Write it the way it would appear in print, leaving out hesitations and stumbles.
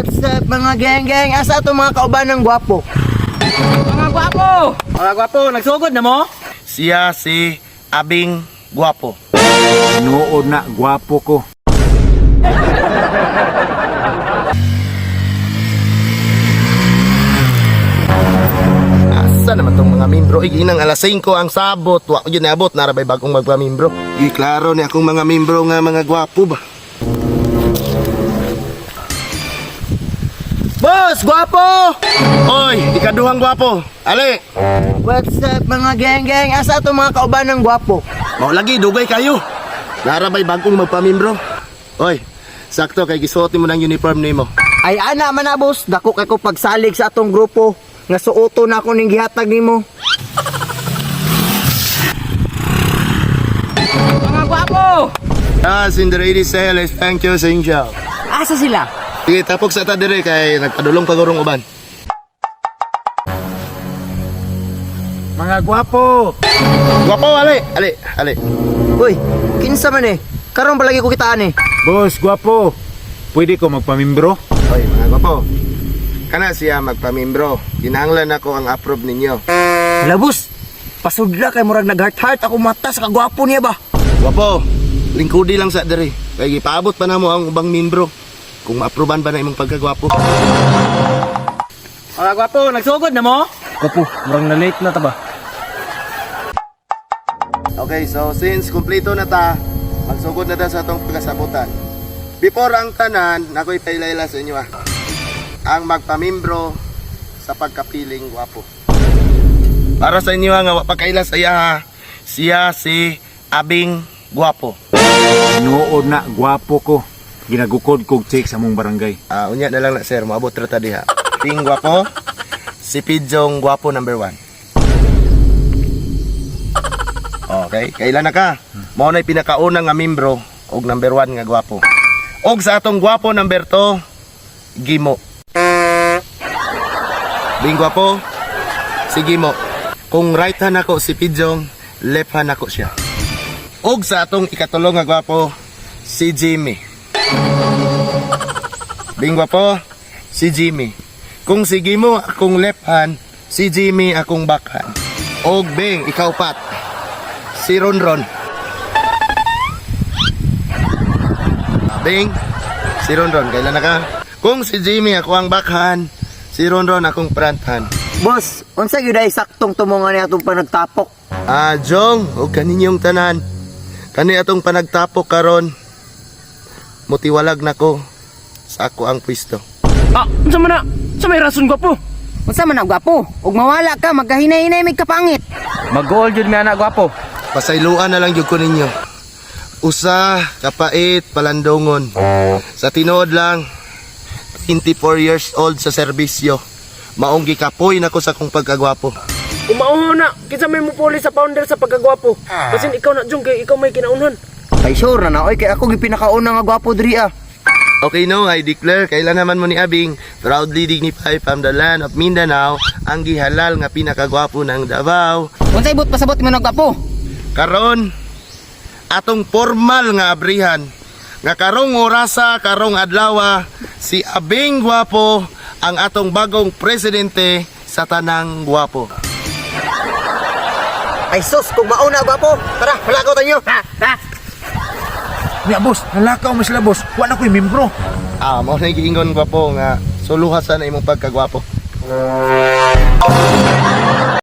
What's up, mga geng-geng? Asa ato mga kauban ng gwapo? Mga gwapo! Mga gwapo, nagsugod na mo? Siya si Abing Guwapo. Noon na, gwapo ko. Asa naman tong mga membro? Iginang alas 5 ang sabot. Wa ko yun naabot. Narabay bagong magpa-membro. Giklaro ni akong mga membro nga mga gwapo ba? Boss, gwapo! Oy, ikaduhang gwapo. Ali, What's up, mga geng-geng? Asa ato mga kauban ng gwapo? mao lagi dugay kayo. Narabay bagong magpa-membro. Oy, sakto kay gisuot nimo ng uniform nimo. Ay ana man na, boss, dako kay ko pagsalig sa atong grupo nga suoto na ako ning gihatag nimo. Mga gwapo! Ah, Cinderella Celes, thank you, Sinjo. Asa sila? Sige, tapok sa ta dire kay nagpadulong pagurong uban. Mga gwapo! Gwapo, ali, ali, ali. Uy, kinsa man eh? Karon palagi ko kitaan eh. Boss, gwapo! Pwede ko magpamimbro? Oy, mga gwapo. Kana siya magpamimbro. Kinahanglan ako ang approve ninyo. Hala boss, pasudla kay murag nag-heart-heart ako mata sa kagwapo niya ba? Gwapo, lingkudi lang sa dire. Kay gipaabot pa namo ang ubang membro. Kung maapruban ba na imong pagkagwapo. Mga gwapo, nagsugod na mo? Gwapo, murang na late na ta ba? Okay, so since kumpleto na ta, magsugod na ta sa atong pagkasabutan. Before ang tanan, nakoy pailayla sa inyo ah. Ang magpamimbro sa pagkapiling gwapo. Para sa inyo ah, nga wa pa kaila sa iya ha, siya si Abing Gwapo. Noon na, gwapo ko. Ginagukod kog check sa mong barangay. Ah, unya na lang na sir, moabot ra ta diha. Ping Gwapo, si Pidjong Gwapo number 1. Okay, kailan na ka? Mao na'y pinakauna nga membro og number 1 nga gwapo. Og sa atong gwapo number 2, Gimo. Bing gwapo, si Gimo. Kung right hand ako si Pidjong, left hand ako siya. Og sa atong ikatulo nga gwapo, si Jimmy. Bing gwapo, si Jimmy. Kung si Gimo akong left hand, si Jimmy akong back hand. Og Bing, ikaw pat. Si Ronron. Bing, si Ronron, kailan na ka? Kung si Jimmy ako ang backhand, si Ronron akong front hand. Boss, unsa gyud ay saktong tumongan ni atong panagtapok? Ah, Jong, og kaninyong tanan. Kani atong panagtapok karon. Mutiwalag nako sa ako ang pwesto. Ah, unsa man na? Sa may rason gwapo? Unsa man na gwapo? Ug mawala ka, magkahinay-hinay may kapangit. Mag-goal jud mi anak gwapo. Pasayloan na lang gyud ko ninyo. Usa, kapait, palandongon. Sa tinuod lang, 24 years old sa serbisyo. Maong gikapoy nako sa akong pagkagwapo. Umao na, kinsa may mupuli sa founder sa pagkagwapo. Basin ikaw na jung kay ikaw may kinaunhan. Ay sure na na oy kay ako gipinakauna nga gwapo diri ah. Okay no, I declare kailan naman mo ni Abing proudly dignify from the land of Mindanao ang gihalal nga pinakagwapo ng Davao. Unsay but pasabot mo na gwapo? Karon atong formal nga abrihan nga karong orasa karong adlawa si Abing Gwapo ang atong bagong presidente sa tanang gwapo. Ay sus, kung mauna gwapo, tara, palakaw tayo. Ha? Nya boss, nalakaw mo sila boss. Wa na ko'y membro. Ah, mao na giingon gwapo nga suluhasan na imong pagkagwapo.